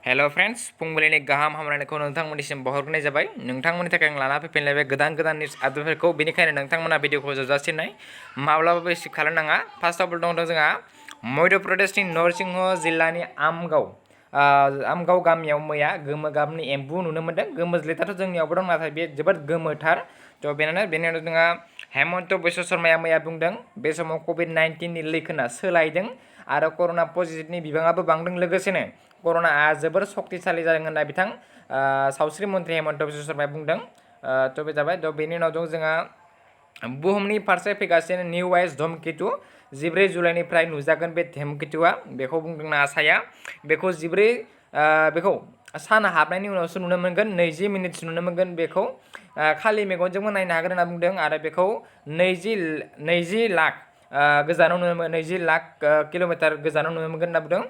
हेल' friends फुंबिलिनि गाहाम हामलायनायखौ नोंथांमोननिसिम बावहरग्रोनाय जाबाय। नोंथांमोननि थाखाय आं लाना फैफिननाय बे गोदान निउस आपडेटफोरखौ बेनिखायनो नोंथांमोना भिडिअखौ जोबजासिम माब्लाबाबो स्किप खालामनाङा। फार्स्ट अफ अल दं जोंहा मध्य प्रदेशनि नरसिंह जिल्लानि आमगाव गामियाव मैया गोमो गाबनि एम्बु नुनो मोन्दों। गोमोज्लिथाथ' जोंनियावबो दं, नाथाय बे जोबोद गोमोथार। थ' बेनि उनाव जोंहा हेमन्त बिश्व शर्माया मैया बुंदों बे समाव COVID-19नि लैखोना सोलायदों आरो कर'ना पजिटिभनि बिबाङाबो बांदों। लोगोसेनो कर'नाआ जोबोर शक्तिशालि जादों होनना बिथां सावस्रि मन्त्रि हेमन्त बिश्व शर्माया बुंदों। थ' बे जाबाय। थ' बेनि उनाव दं जोंहा बुहुमनि फारसे फैगासिनो निउ एज धुमकेतु 14 जुलाइनिफ्राय नुजागोन बे धुमकेतुआ। बेखौ बुंदों नासाया। बेखौ सान हाबनायनि उनावसो नुनो मोनगोन, 20 मिनिटसो नुनो मोनगोन। बेखौ खालि मेगनजोंबो नायनो हागोन होनना बुंदों आरो बेखौ 20 लाख गोजानाव नुनो मोनो, 20 लाख किल'मिटार गोजानाव नुनो मोनगोन होनना बुंदों।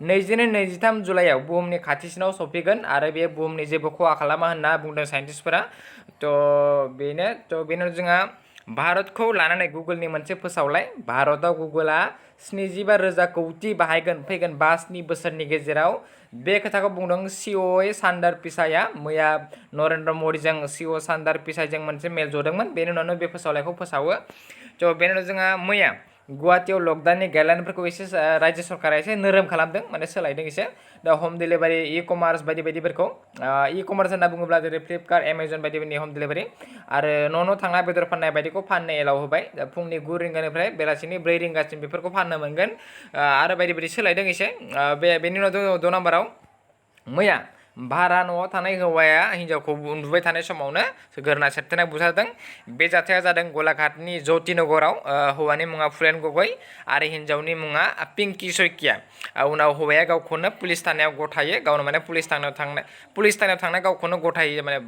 22-23 जुलाइआव बुहुमनि खाथिसिनाव सफैगोन आरो बे बुहुमनि जेबो खहा खालामा होनना बुंदों साइन्टिस्टफोरा। बेनि उनाव जोंहा भारतखौ लानानै गुगोलनि मोनसे फोसावलाय। भारताव गुगोला 75,000 कौटि बाहायगोन फैगोन 5-7 बोसोरनि गेजेराव। बे खोथाखौ बुंदों CEO सान्दार पिचाइआ। मैया नरेन्द्र मदिजों CEO सान्दार पिचाइजों मोनसे मेल जदोंमोन, बेनि उनावनो बे फोसावलायखौ फोसावो। बेनि उनाव जोंहा मैया गुवाहाटीयाव लकडाउननि गाइडलाइनफोरखौ एसे रायजो सरकारा एसे नोरोम खालामदों, माने सोलायदों एसे। दा हम डिलिभारि, इ-कमार्स बायदिफोरखौ इ-कमार्स होनना बुङोब्ला जेरै फ्लिपकार्ट, एमाजन बायदिफोरनि हम डिलिभारि आरो न' थांना बेदर फाननाय बायदिखौ फाननो एलाव होबाय। फुंनि 9 रिंगानिफ्राय बेलासिनि 4 रिंगासिम बेफोरखौ फाननो मोनगोन आरो बायदि सोलायदों एसे। बेनि उनाव 2 नाम्बाराव मैया भारा न'आव थानाय हौवाया हिन्जावखौ उन्दुबाय थानाय समावनो गोरना सेरथेना बुथारदों। बे जाथाया जादों गलाघाटनि ज्योतिनगराव। हौवानि मुङा फुलेन गगৈ आरो हिन्जावनि मुङा पिंकी शइकिया। उनाव हौवाया गावखौनो पुलिस थानायाव गथायो, गावनो माने पुलिस थानायाव थांना गावखौनो गथायो माने।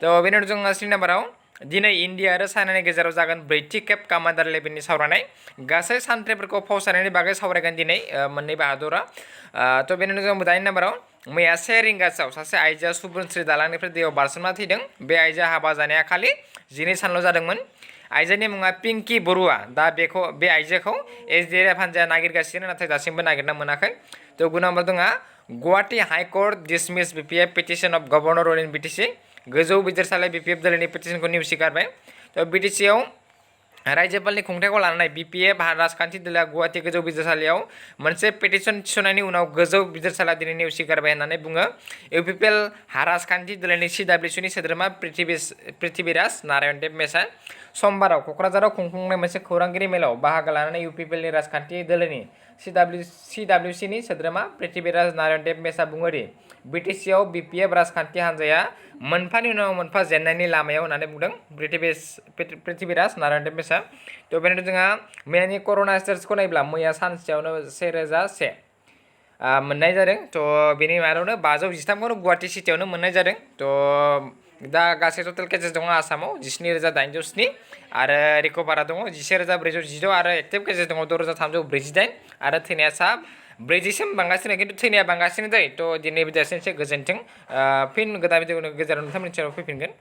बेनि उनाव जोंहा 3 नाम्बाराव दिनै इन्डिया आरो चाइनानि गेजेराव जागोन 4थि खेब कामान्डार लेभेलनि सावरायनाय। गासै सान्थ्रिफोरखौ फावसायनायनि बागै सावरायगोन दिनै मोन्नैबो हादरा। बेनि उनाव जों 9 नाम्बाराव मैया 1 रिंगासोआव सासे आइजोआ सुबुनस्रि दालांनिफ्राय दैयाव बारसोमना थैदों। बे आइजोआ हाबा जानाया खालि 12 सानल' जादोंमोन। आइजोनि मुङा पिंकी बरुवा। दा बे आइजोखौ SDF हान्जाया नागिरगासिनो, नाथाय दासिमबो नागिरना मोनाखै। 9 नाम्बार दङ Guwahati high court dismiss BPF petition of governor in BTC। गोजौ बिजिरसालि BPF दोलोनि पिटिशनखौ नेवसिगारबाय। BTCआव रायजोपालनि खुंथायखौ लानानै BPF राजखान्थि दोलोआ गुवाहाटी गोजौ बिजिरसालियाव मोनसे पिटिशन थिसननायनि उनाव गोजौ बिजिरसालिया दिनै नेवसिगारबाय होननानै बुङो। UPPL राजखान्थि दोलोनि CWCनि सोद्रोमा पृथ्वीराज नारायण देब मेसा समबाराव क'क्राझाराव खुंफुंनाय मोनसे खौरांगिरि मेलाव बाहागो लानानै UPPLनि राजखान्थि दोलोनि CWCनि सोद्रोमा पृथ्वीराज नारायण देब मेसा बुङो दि BTCआव BPF राजखान्थि हान्जाया मोनफानि उनाव मोनफा जेननायनि लामायाव होननानै बुंदों पृथ्वीराज नारायण देब मेसा। बेनिफ्राय जोंहा मैयानि कर'ना स्टेटासखौ नायोब्ला मैया सानसेयावनो 1,001 मोननाय जादों। बेनि मादावनो 513खौनो गुवाहाटी सिटियावनो मोननाय जादों। दा गासै टटेल केसेस दङ आसामाव 17,807 आरो रिकभारा दङ 11,416 आरो एक्टिभ केसेस दङ 6,348 आरो थैनाया 40सिम बांगासिनो, खिन्थु थैनाया बांगासिनो जायो। दिनै बिदायसेनोसै, गोजोन्थों। फिन गोदान भिडिअनि गेजेराव नोंथांमोननि सेराव फैफिनगोन।